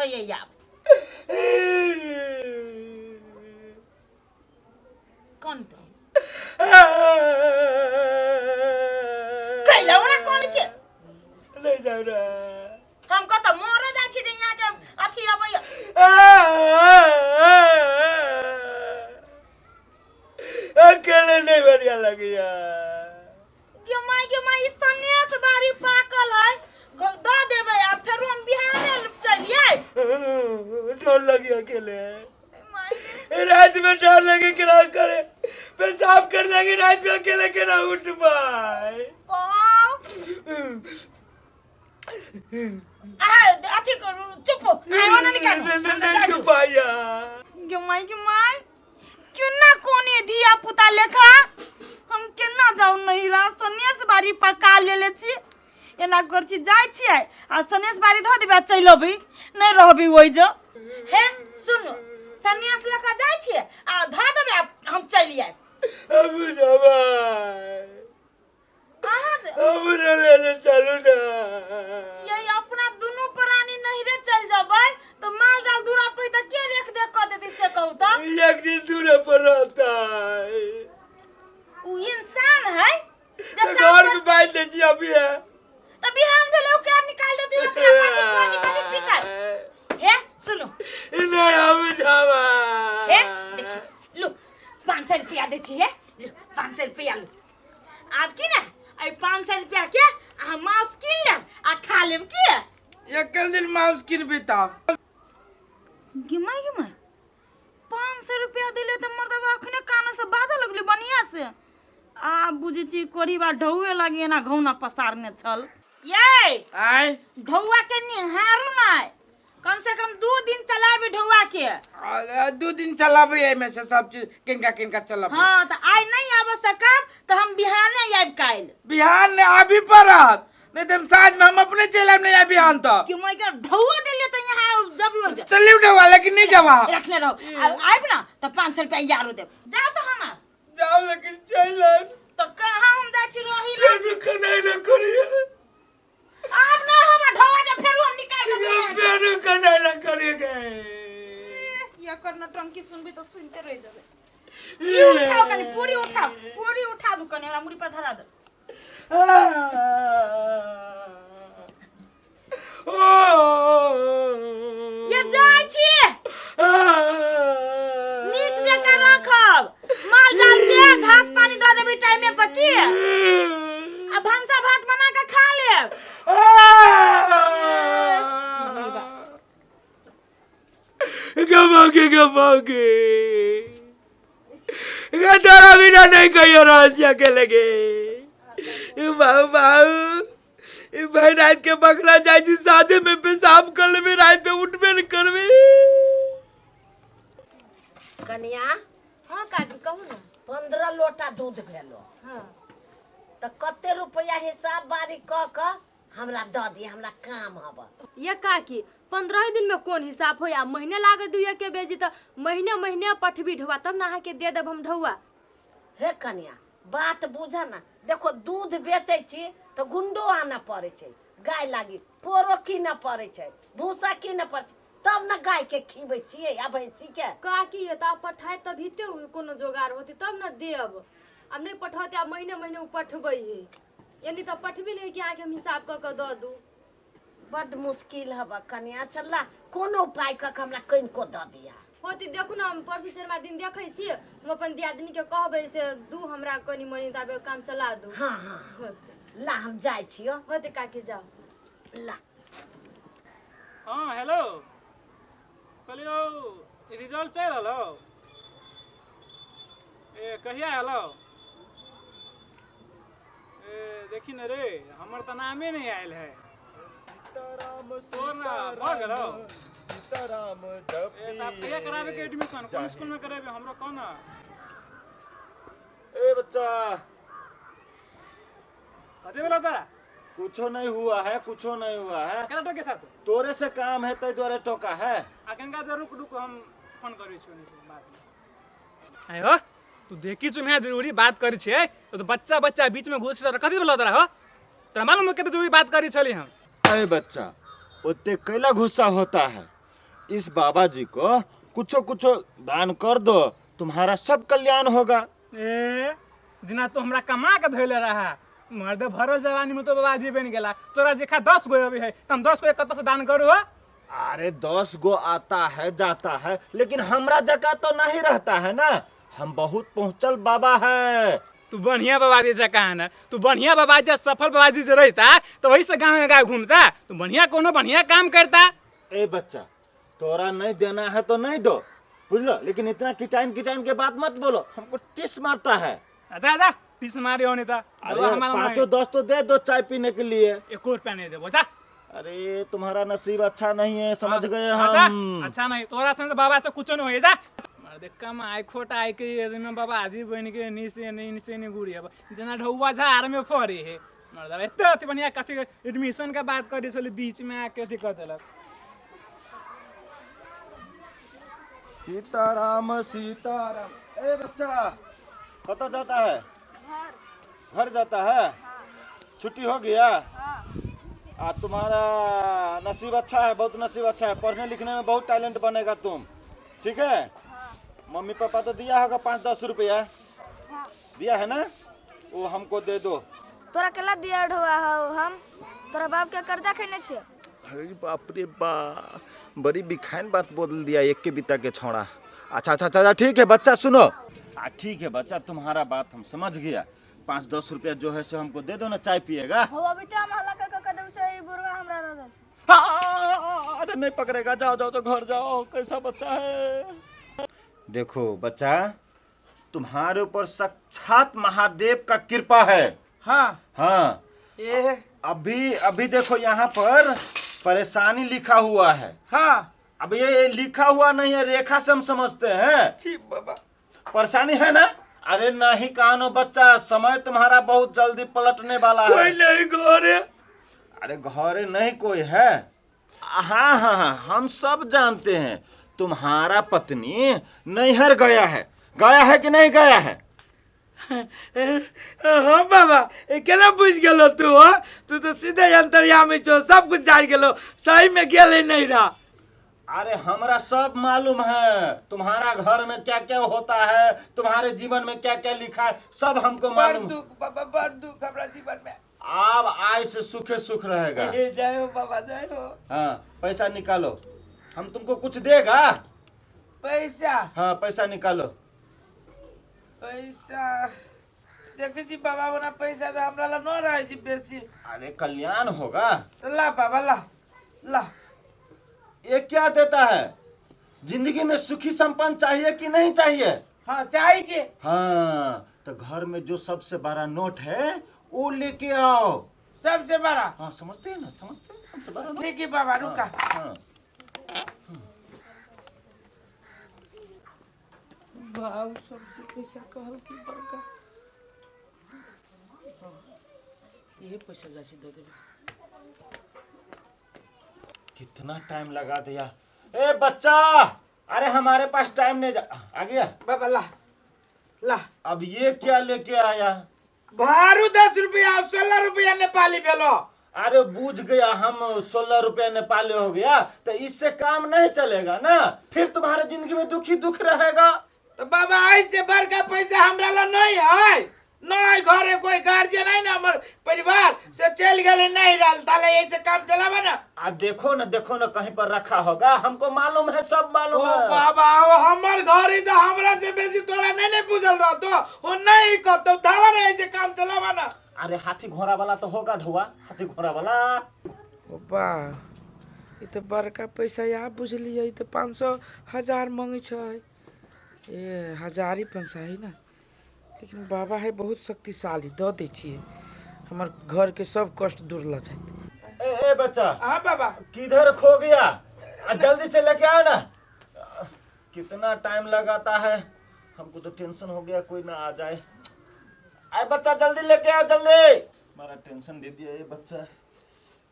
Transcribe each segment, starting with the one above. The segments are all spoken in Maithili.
करैया आब। कनतै कैला ओना कनै छै? ले जाओ ना। हम कतऽ मरऽ जाइ छी जे यहाँके अथी अबैया? अकेले नहीं बढ़िया लगिया। गे माय, गे माय, ई सनेस बारी पाकल है, दऽ देबै आ फेरो हम बिहाने चलियै। डर लगी अकेले रात में, डर लगे। क्या करे, पेशाब कर लगी रात में अकेले, केना उठ पाए? बाप आ अथी करू, चुप, आयो ना निकालू। नहीं छुपाया। गे माय, गे माय, केना कोने धिया पुता लेखा हम केना जाउ नैहरा? सनेस बारी पका लेले छी। एना कर छी, जाइ छियै आ सनेस बारी धऽ देबै आ चलि अबै, नहि रहबै ओहि जो। हे सुनू, सनेस लऽ कऽ जाइ छियै आ धऽ देबै आ हम चलि आयब। अब जबै। अहाँ जे अब लेने चलू ना। ये अपना दुनू प्राणी नैहरे चल जेबै तऽ माल जाल दूरा पे तऽ के रेख देख कऽ देतै, से कहू तऽ? एक दिन दूरे पर रहता है। उ इंसान है जे तो घर में बांध दे छी अभी है। तऽ बिहान भेलै ओकरा निकाल देती, ओकरा कथी कथी कथी पीतै? हे सुनू। नहीं, हम जावा। हे देखिए, लू 500 रुपया दै छी। हे लू, 500 रुपया लू। आब की ने एहि 500 रुपया के अहाँ मांस कीन लेब आ खा लेब की? एकल दिन मांस किनबी तऽ गिमा गिमा, 500 रुपया दिले तऽ मर्दबा अखने कान से बाजऽ लगलै बढ़िया से। आब बुझै छी कोरीबा ढौए लागी एना घौना पसारने छल। ये आय ढौआ के निहारू नै, कम से कम 2 दिन चलाबी ढौआ के। 2 दिन चलाबै, एहिमे से सब चीज किनका किनका चलाबै। हाँ तऽ आइ नहीं आबऽ सकब तऽ हम बिहाने आबि काल्हि। बिहान ने आबी पड़त, नहीं तो हम साँझ में हम अपने चलि आयब। नहीं आबी बिहान तऽ कि मैं के ढौआ दिले तऽ यहाँ जबियो जे तो लिव ढौआ, लेकिन नहीं जबा। रखने रहो, आबि ना तऽ 500 रुपया यारो देब। जाओ तऽ हम आब जाओ, लेकिन चलि आयब। तऽ कहाँ हम जाइ छी रही ला? फेर कनाइ न करिए। आब ना हमरा ढौआ जे फेरो हम निकाल के दिए। फेर कनाइ न करिए गए। एकर नौटंकी सुनबी तऽ सुनते रहि जेबै। ई उठाओ कनि, पूरी उठाओ, पूरी उठा दू कनि, हमरा मुड़ी पर धरा दू। ये जाइ छी, नीक जकाँ राखब माल जाल के, घास पानी दऽ देबी टाइमे पर की, आ भनसा भात बना के खा लेब। गमागे गमागे, तारा बिना नहीं कहियो रहल छी अकेले गे। बाबू बाबू, ई भाई रात के बकरा जाइ छी, साँझे में पेशाब कर लेबे, रात में उठबे न करबे। कनिया। हाँ काकी, कहू ना। 15 लोटा दूध भेलो। हाँ। तऽ कते रुपया हिसाब बारी कऽ कऽ हमरा दऽ दिअ, हमरा काम हब। ये काकी, 15 दिन में कोन हिसाब होय? आ महीने लागत दुइया के बेजी तऽ महीने महीने पठबी ढौआ, तब ना अहाँके दे देब हम ढौआ। हे कनिया, बात बुझ ना। देखो, दूध बेचै छी तऽ गुंडो आनऽ पड़ै छै, गाय लागी पोरो कीनऽ पड़ै छै, भूसा कीनऽ पड़ै छै, तब ने गाय के खिबै छियै आ भैंसी के। काकी ये तऽ आब पठाय तभिते कोनो जोगाड़ होतै तब ने देब। आब नहि पठौतै, आब महीने महीने ओ पठबै है, यानी तऽ पठबी नहि कि अहाँके हम हिसाब कऽ कऽ दऽ दू। बड्ड मुश्किल हब कनिया। चल, कोनो उपाय कऽ के हमरा कनिको दऽ दिअ। होती, देखू ने, हम परसू चरमा दिन देखै छी, हम अपन दियादनी के कहबै से दू हमरा कनि मनि, ताबे काम चला दू। हाँ हाँ। होतै। ला, हम जाइ छियौ। होतै काकी, जाउ। ला। हाँ हेलो, कहलियौ रिजल्ट चलि रहलौ। ए कहिया एलौ? ए देखी ने रे, हमर तऽ नामे नहि आयल है। तोर ना भऽ गेलौ? सीताराम ए तऽ आब कहिया कराबे के एडमिशन, कोन स्कूल में करेबे, हमरो कह ना। ए बच्चा। कथी भेलौ तोरा? कुछो नहीं हुआ है, कुछो नहीं हुआ है। केना टोके साथ? तोरे से काम है, तै द्वारे टोका है। आ कनिका देर रुक रुक, हम फोन करै छियौ ओन्ने से बादमे। आयो तू देखी चुम्हे, जरूरी बात करै छियै तो बच्चा बच्चा बीच में घुस रह। कथी भेलौ तोरा हो? तोरा मालूम है कते जरूरी बात करै छली हम? अरे बच्चा, ओते कैला गुस्सा होता है? इस बाबा जी को कुछो कुछो दान कर दो, तुम्हारा सब कल्याण होगा। ए जेना तो हमरा कमा के धैले रहा, मर्द भरल जवानी में तो बाबाजी बन गेला। तोरा जेखा 10 गो अभी है त हम 10 गो कतऽ से दान करू हो? अरे 10 गो आता है जाता है, लेकिन हमरा जगह तो नहीं रहता है ना। हम बहुत पहुँचल बाबा है। तू बढ़िया बाबाजी जका है ना, तू बढ़िया बाबाजी सफल बाबाजी जो रहता तो वही से गाँव गाँव घूमता। तू बढ़िया कोनो बढ़िया काम करता। ए बच्चा, तोरा नहीं देना है तो नहीं दो, बुझलो, लेकिन इतना किटाइन किटाइन के बात मत बोलो, हमको टिस मारता है। अच्छा अच्छा, टिस मारे हो नहीं था। अरे 5-10 तो दे दो चाय पीने के लिए। 1 रुपया नहीं देबो, जा। अरे तुम्हारा नसीब अच्छा नहीं है, समझ गए हम। अच्छा नहीं, तोरा संग बाबा से कुछ नहीं हो, जा। कम आइ खोट आइ के एज में बाबा आजी बन के नी से नहीं से नहीं गुड़ी अब जना ढौवा झाड़ में फरे है। मर्द एते अति बढ़िया कथी एडमिशन के बात करी छली, बीच में आके अथी कर देलक। सीताराम सीताराम। ए बच्चा, कत जाता है? घर जाता है। छुट्टी हो गया? आ तुम्हारा नसीब अच्छा है, बहुत नसीब अच्छा है, पढ़ने लिखने में बहुत टैलेंट बनेगा तुम, ठीक है? मम्मी पापा तो दिया होगा 5-10 रुपया। दिया है ना, वो हमको दे दो। तोरा केला दिया ढोआ हो, हम तोरा बाप के कर्जा खेने छे। अरे बाप रे बा, बड़ी बिखाइन बात बोल दिया एक के बिता के छोड़ा। अच्छा अच्छा अच्छा, ठीक है बच्चा, सुनो। ठीक है बच्चा, तुम्हारा बात हम समझ गया। 5-10 रुपया जो है सो हमको दे दो ना, चाय पिएगा। हो अभी तो हम हल्ला कर कर देब से ई बुढ़वा हमरा दे दे। अरे नहीं पकड़ेगा, जाओ जाओ तो घर जाओ, कैसा बच्चा है। देखो बच्चा, तुम्हारे ऊपर साक्षात महादेव का कृपा है। हाँ हाँ, ये अभी अभी देखो यहाँ पर परेशानी लिखा हुआ है। हाँ, अब ये लिखा हुआ नहीं है, रेखा से हम समझते हैं। जी बाबा, परेशानी है ना? अरे नहीं कानो बच्चा, समय तुम्हारा बहुत जल्दी पलटने वाला है। कोई नहीं घरे। अरे घरे नहीं कोई है। हाँ हाँ हाँ, हम सब जानते हैं तुम्हारा पत्नी नैहर गया है। गया है कि नहीं गया है? हाँ बाबा, केना बुझ गेलो तू? हो तू तो सीधे अंतर्यामी छो, सब कुछ जान गेलो, सही में गेले नहीं रहा। अरे हमरा सब मालूम है, तुम्हारा घर में क्या क्या होता है, तुम्हारे जीवन में क्या क्या लिखा है, सब हमको मालूम। बड़ दुख बाबा, बड़ दुख हमरा जीवन में। अब आय से सुखे सुख रहेगा। जय हो बाबा, जय हो। हाँ, पैसा निकालो, हम तुमको कुछ देगा। पैसा? हाँ, पैसा निकालो। पैसा देखे जी बाबा, बना पैसा तो हमरा ला न रहे जी बेसी। अरे कल्याण होगा। ला बाबा, ला ला। ये क्या देता है? जिंदगी में सुखी संपन्न चाहिए कि नहीं चाहिए? हाँ चाहिए। हाँ, तो घर में जो सबसे बड़ा नोट है वो लेके आओ। सबसे बड़ा? हाँ, समझते हैं ना, समझते हैं, सबसे बड़ा नोट। ठीक है बाबा, रुका। हाँ। बाबू सबसे पैसा कहल की बड़का ये पैसा जाची दे देबे। कितना टाइम लगा दिया। ए बच्चा, अरे हमारे पास टाइम नहीं। आ गया बाबा, ला ला। अब ये क्या लेके आया? भारू 10 रुपया 16 रुपया नेपाली भेलो। अरे बूझ गया हम, 16 रुपया नेपाली हो गया तो इससे काम नहीं चलेगा ना, फिर तुम्हारे जिंदगी में दुखी दुख रहेगा। तो बाबा ऐसे बड़का पैसा हमरा ला नहीं है, नहीं घरे कोई गार्जियन है ना, हमर परिवार से चल गेले नहीं रहल, ताले ऐसे काम चलावा ना। आ देखो ना, देखो ना, कहीं पर रखा होगा, हमको मालूम है, सब मालूम ओ है। बाबा, वो हमर घर ही तो हमरा से बेसी तोरा नहीं नहीं पूछल रह तो वो नहीं कहतो धावा ना, ऐसे काम चलावा ना। अरे हाथी घोड़ा वाला तो होगा ढुआ, हाथी घोड़ा वाला। ओ बा, ई तो बड़का पैसा यहाँ बुझलिए, ई तो 500 1000 मांगे छै, ए हजार ही पैसा है ना। लेकिन बाबा है बहुत शक्तिशाली, दऽ दै छियै, हमर घर के सब कष्ट दूर ल जायत। ए, ए बच्चा। हाँ बाबा। किधर खो गया? जल्दी से लेके आओ ना, कितना टाइम लगाता है, हमको तो टेंशन हो गया कोई ना आ जाए। अरे बच्चा जल्दी लेके आओ, जल्दी। मारा टेंशन दे दिया ये बच्चा।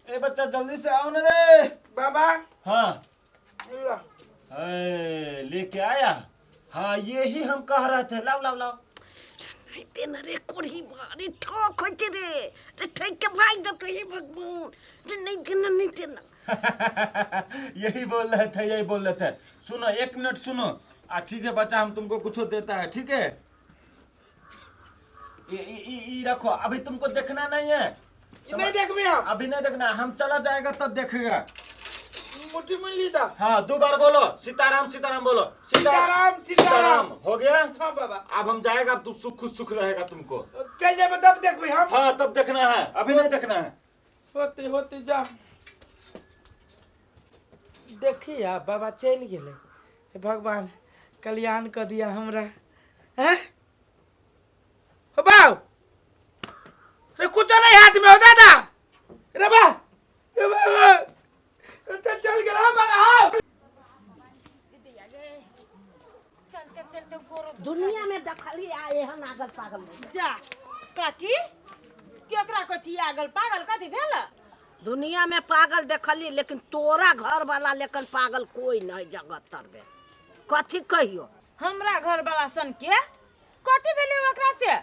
ए बच्चा जल्दी से आओ ना रे। बाबा। हाँ लेके आया। हाँ ये ही हम कह रहे थे, लाओ लाओ लाओ। हेते न रे कोढ़ी बारी ठोक होइ छै रे, रे ठोकि के भागि देलकै। हे भगवान रे, नहि देना नहीं देना। यही बोल रहे थे, यही बोल रहे थे। सुनो एक मिनट सुनो। आ ठीक है बच्चा, हम तुमको कुछ देता है, ठीक है? ये रखो, अभी तुमको देखना नहीं है। नहीं देखबे हम। अभी नहीं देखना, हम चला जाएगा तब देखेगा। मुट्ठी में ली दा। हाँ दो बार बोलो सीताराम सीताराम बोलो। सीताराम सीताराम। हो गया? हाँ बाबा। अब हम जाएगा, अब तू सुख सुख रहेगा तुमको। चल जाए तब देखबे हम। हाँ तब देखना है, अभी नहीं देखना है। होते होते जा। देखिया बाबा चलि गेलै। हे भगवान कल्याण कर दिया हमरा। हैं हो बाऊ, रे कुछ नहीं हाथ में हो दादा। रे बा, रे बाबा चल चल गेल। हाँ बाबा हाँ। चलते चलते गोरो दुनिया में देखली आ एहन आगल पागल लोग। जा काकी, केकरा कहै छी आगल पागल? कथी भेल? दुनिया में पागल देखली, लेकिन तोरा घर वाला लेकिन पागल कोई नहीं जगत तर में। कथी कहियो? हमरा घर वाला सन के कथी भेलै ओकरा से?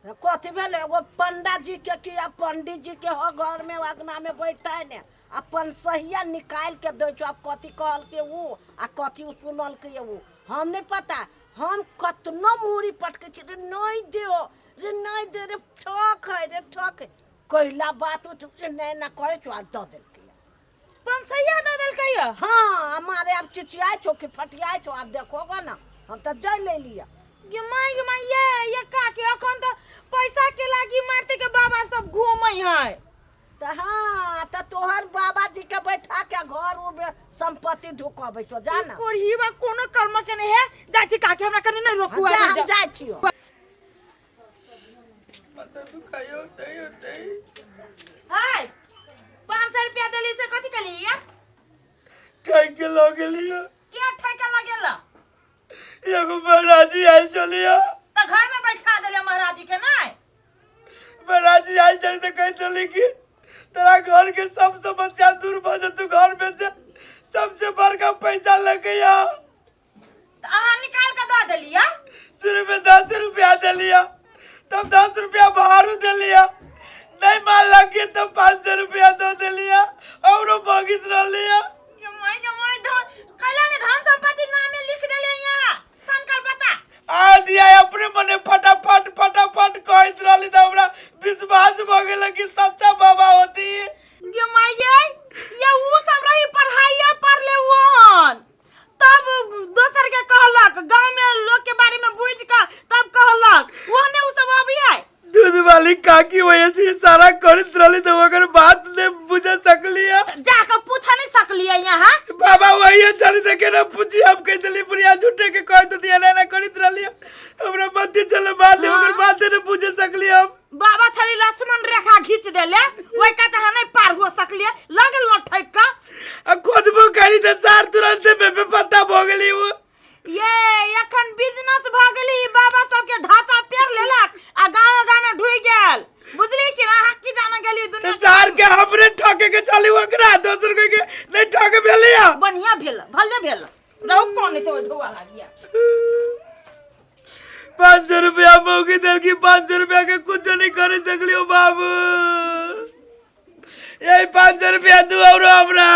कथी भेलै? एगो पंडा जी के कि आ पंडित जी के हो घर में अंगना में बैठा है ने, अपन सहिया निकाल के दै छौ। अब कथी कहलकै ऊ आ कथी ऊ सुनलकै ऊ हम नहीं पता। हम कतनो मूड़ी पटकै छी रे नहीं दियो रे नहीं दे रे, ठक है रे ठक है। कहला बात उठ नहीं ना करे छौ आ दऽ देलकै। पंसैया दऽ देलकै? हाँ हमारे अब चिचियाइ छौ कि फटियाइ छौ, आब देखोगा ना। हम तऽ जै ले लिया। गे माय गे माय, ये काकी अखन तऽ पैसा के लागी मारते के बाबा सब घूमै है। तऽ हाँ तऽ तोहर बाबा जी के बैठा के घर उर में संपत्ति ढुकबै छौ, जा ना। कोढ़ी बा कोनो कर्म के नहीं है। जाइ छी काकी, हमरा कनी नहीं रोकू। जा, हम जाइ छियो। माथा दुखाइयो होतै होतै। हाय 500 रुपया देली से कथी केली? या ठैक के लऽ गेलियो। के ठेका लगेल? एगो महाराज जी आयल छलियो। तऽ घर में बैठा देले महाराज जी के? नहीं महाराज जी आयल छली तऽ कहैत रहली कि तोरा घर के सब समस्या दूर भऽ जेतौ, घर में से सबसे बड़का पैसा लगे आ। तऽ अहाँ निकाल के दऽ देलियै? शुरू में 10 रुपया देलिया, तब 10 रुपया बाहरो देलिया, नहीं मानलक के तब 500 रुपया दऽ देलिया औरो मांगित रहलिया। ये माय ये माय, धन कैला ने धन संपत्ति नामे लिख देले यहाँ संकल्प पता आ दिया अपने मने फटाफट फटाफट कहैत रहली तऽ हमरा विश्वास भऽ गेल कि सच्चा बाबा होती। ये माय ये ऊ सब रही पढ़ाइया पढ़ ले ओहन तब दोसर के कहलक, गांव में लोग के बारे में बुझ के तब कहलक, ओहने ऊ सब अभी है। दूध वाली काकी वजह से इशारा करत रहली तऽ ओकर बात नहीं बुझ सकली है। जाके पूछ नहीं सकलिए यहाँ? बाबा वही चली तऽ केना पूछी? हम कह देली बुढ़िया झूठे के कह तो दिया ना करत रहली, हमरा मत चले बात ओकर बात नहीं बुझ सकली हम। बाबा छली लक्ष्मण रेखा घींच देले, ओइ का तहाँ नहीं पार हो सकलिए, लगल न ठैक के। आ खोजबो करी तऽ सार तुरंत में बेपत्ता भऽ गेली उ। ये एखन बिजनेस भऽ गेली, ई बाबा सबके ढांचा पेर लेलक आ गाँव गाँव में ढुइ गेल, बुझली कि ना? अहाँ की जाने गेली तऽ दुनिया। सार के हमरे ठके के चली, ओकरा दोसर कोई के नहीं ठके भेलिया। बढ़िया भेल, भले भेल रहू, कौन नहीं तो ढोआ लागिया। 500 रुपया मौकी देलकी, 500 रुपया के कुछ नहीं कर सकली हो बाबू। यही 500 रुपया दू और हमरा।